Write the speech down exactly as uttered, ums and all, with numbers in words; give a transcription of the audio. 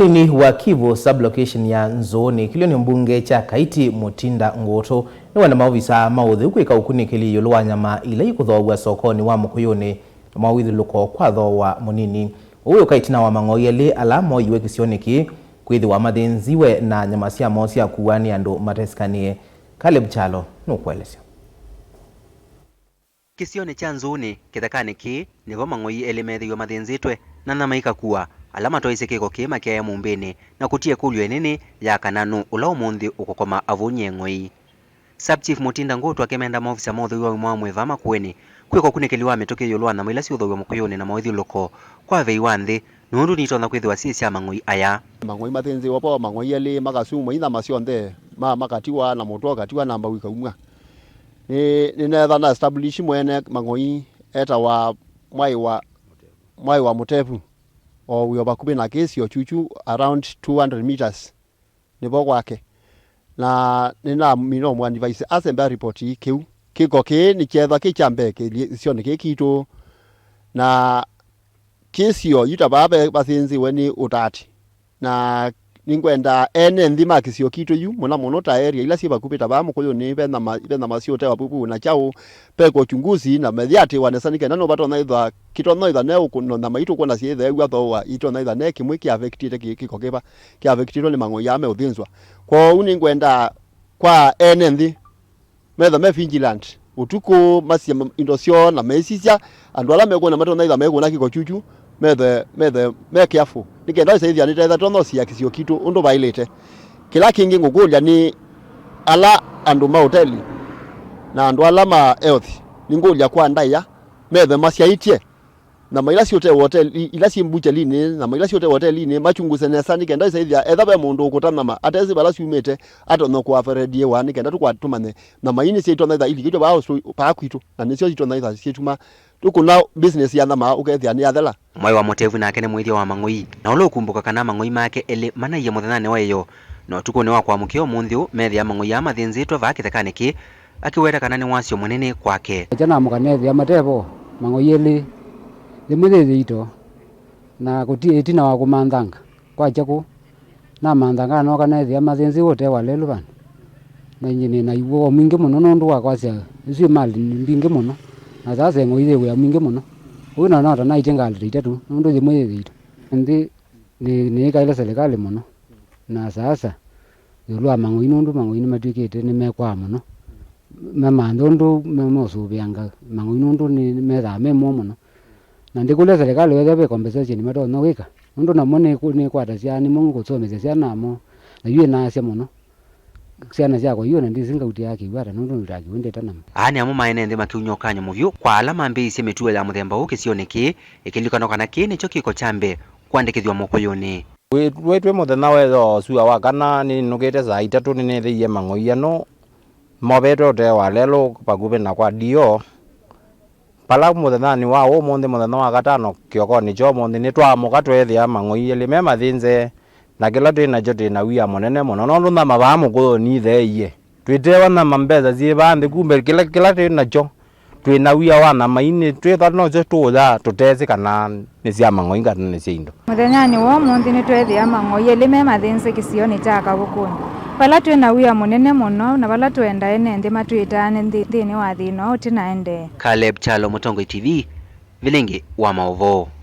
Mũnini wa Kivu sub-location ya Nzũũnĩ, kĩlĩonĩ mbunge kya Kaiti, Mutinda Ngũtũ, nĩwenda maovisa ma ũtheu kwĩka ũkunĩkĩli ĩũlũ wa nyama ila ikũthoow'a sokonĩ wa Mũkũyũnĩ na mawĩthyũlũko kwa thooa mũnini. Ũu wĩũka ĩtina wa mang'oi elĩ ala mooiwe kĩsionĩ kĩĩ kwĩthĩwa mathĩnziwe na nyama syamo syakuwa nĩ andũ matesĩkanĩe. Caleb Kyalo nũkũelesya. Kĩsionĩ kya Nzũũnĩ, kĩthekanĩ kĩĩ, nĩvo mang'oi elĩ meethĩiwe mathĩnzĩtwe, na nyama ikakua. Ala matwaisye kĩko kĩĩ makyaĩa mũmbĩnĩ, na kũti ĩkũlyo ĩnene ya kana nũũ ũla ũmũnthĩ ũkũkoma avũny'e ng'oi. Sub Chief Mutinda Ngũtũ akĩmenda maovisa ma ũtheu wa ũima wa mwĩĩ vaa Makũenĩ kwĩka ũkunĩkĩli wa mĩtũkĩ ĩũlũ wa nyama ila siũthooaw'a Mũkũyũnĩ na mawĩthyũlũko kwa vei wa nthĩ, nũndũ nitonya kwĩthĩwa syĩ sya mang'oi aya. Mang'oi mathĩnzĩwe vo, mang'oi elĩ makasumwa, inyama syonthe ma makatiwa na mũtwe ũkatiwa na mbau ikaumw'a. Nĩ, nĩneetha na establish mwene mang'oi etawa Mwai wa, Mwai wa Mũtevu, o wĩ o vakuvĩ na kĩsio kyukyu, around two hundred meters nĩvo kwake. Na nĩnamina ũmũadvise asembea ripoti kĩu. Kĩko kĩĩ nĩkyeethwa kĩ kya mbee kĩsionĩ kĩĩ kitũ, na kĩsio yu ta vaa ve-, vathĩnzĩwe nĩ ũtati. Na nĩngwenda ene nthĩ ma kĩsio kitũ yu, mũno mũno ta area ila syĩ vakuvĩ ta vaa Mũkũyũnĩ, ve nyama, ve nyama syĩ ũtewa vuvu na kyaũ, veka uchunguzi na methĩatĩwa nesa, nĩ kenda no vatonya ĩthwa, kĩtonya ĩthwa ne ũkũ-, no nyama itũ kwona syĩtheew'a thooa, itonya ĩthwa ne kĩmwe kĩ affectĩte kĩ-, kĩko kĩva, kĩ affectĩtwe nĩ mang'oi aa meũthĩnzwa. Kwoou nĩngwenda kwa ene nthĩ, metha me vigilant ũtukũ, masie ma-, indo syoo na meisisya andũ ala mekwona matonya ĩtha mekũna kĩko kyukyu, methe, methe me careful, nĩ kenda ĩsaithia nĩtetha tonya ũsia kĩsio kitũ ũndũ vaĩlĩte. Kĩla kĩngĩ ngũkũlya nĩ ala andũ ma ũteli na andũ ala ma health, nĩngũlya kwa ndaĩa methe masyaĩtye nyama ila syĩ ũtee woteli, ila syĩ mbuchelinĩ, nyama ila syĩ ũtee wotelinĩ, machunguse nesa nĩ kenda ĩsaithia etha ve mũndũ ũkũta nyama atesĩ vala syumĩte, atonya kũaferediĩwa nĩ kenda tũkwa tũmanye nyama ii nĩsyaitonyetha ilikĩtwe vaa ũsu-, vaa kwitũ, na nĩsyo itonyetha syĩtuma tũkũna business ya nyama ũkethĩa nĩyathela. Mwai wa Mũtevu nake nĩ mũĩthya wa mang'oi, na ũla ũkumbũka kana mang'oi make elĩ manaie mũthenyanĩ wa ĩyo, na ũtukũnĩ wa kũamũkĩa ũmũnthĩ ũũ methĩa mang'oi aa mathĩnzĩtwe vaa kĩthekanĩ kĩĩ, akĩweta kana nĩ wasyo mũnene kwake. Kya namũka neethĩa matevo, mang'oi elĩ, yĩmwe yĩ yĩito, na kũti ĩtina wa kũmanthanga kwakya kũu. Namanthanga nooka neethĩa mathĩnzĩwe ũtee wa lelũ vandũ. Na inye nĩ na woo mwingĩ mũno nũndũ wa kwasya isu ĩ mali mbingĩ mũno, na sasa ĩng'oi yĩ wĩa mwingĩ mũno. Ũu na nota naĩtye ngalĩ ta itatũ nũndũ yĩmwe yĩ yĩito. Nthĩ nĩ, nĩĩkaĩle silikalĩ mũno na sasa ĩũlũ wa mang'oi nũndũ mang'oi nĩmatw'ĩkĩte nĩmekwaa mũno. Mamanthe ũndũ me-, meũsũvĩanga mang'oi nũndũ nĩ, nĩmethaa me moo mũno. Na ndĩkũlya silikalĩ wethĩa ve compensation matonya wĩka, nũndũ namo nĩkũ-, nĩkwatasya nĩmo ngũsomesya syana amo, na yu ĩnaasya mũno. Syana syakwa yu ona ndĩsĩ ngautĩaa kĩw'ũ ata nũndũ ndũtaa kĩw'ũ ndĩta namo. Aa nĩ amwe ma ene nthĩ makĩunywa ũkany'o mũvyũ kwa ala mambĩĩisye mĩtuo ya mũthemba ũũ kĩsionĩ kĩĩ, ĩkĩlilikanwa kana kĩĩ nĩkyo kĩko kya mbee kũandĩkĩthw'a Mũkũyũnĩ. Wĩ-, wĩtw'e mũthenya wa ĩyoo, sua wa kana, nĩnũkĩte saa itatũ, nĩnĩthĩie mang'oi anũ movetwe ũtee wa lelũ vakuvĩ na kwa D O. Vala mũthenyanĩ wa ũmũnthĩ, mũthenya wa katano, kĩokonĩ kya ũmũnthĩ, nĩtwaamũka tweethĩa mang'oi elĩ me mathĩnze, na kĩla twĩ nakyo twĩ na wia mũnene mũno, nũndũ nyama vaa Mũkũyũnĩ itheeie. Twĩtewa nyama mbesa syĩ vaa nthĩ, kumbe kĩla, kĩla twĩ nakyo twĩ na wia wa nyama ii, nĩtwĩthwa nosyo tũũya tũtesĩ kana nĩ sya mang'oi kana nĩ sya indo. Mũthenyanĩ wa ũmũnthĩ nĩtweethĩa mang'oi elĩ me mathĩnze kĩsionĩ kya Kavũkũnĩ, vala twĩ na wia mũnene mũno na vala tũenda ene nthĩ matwĩtaane nthĩ, nthĩnĩ wa thĩna ũũ tũnaendee. Caleb Kyalo, Mũtongoi T V, Vilingi wa maũvoo.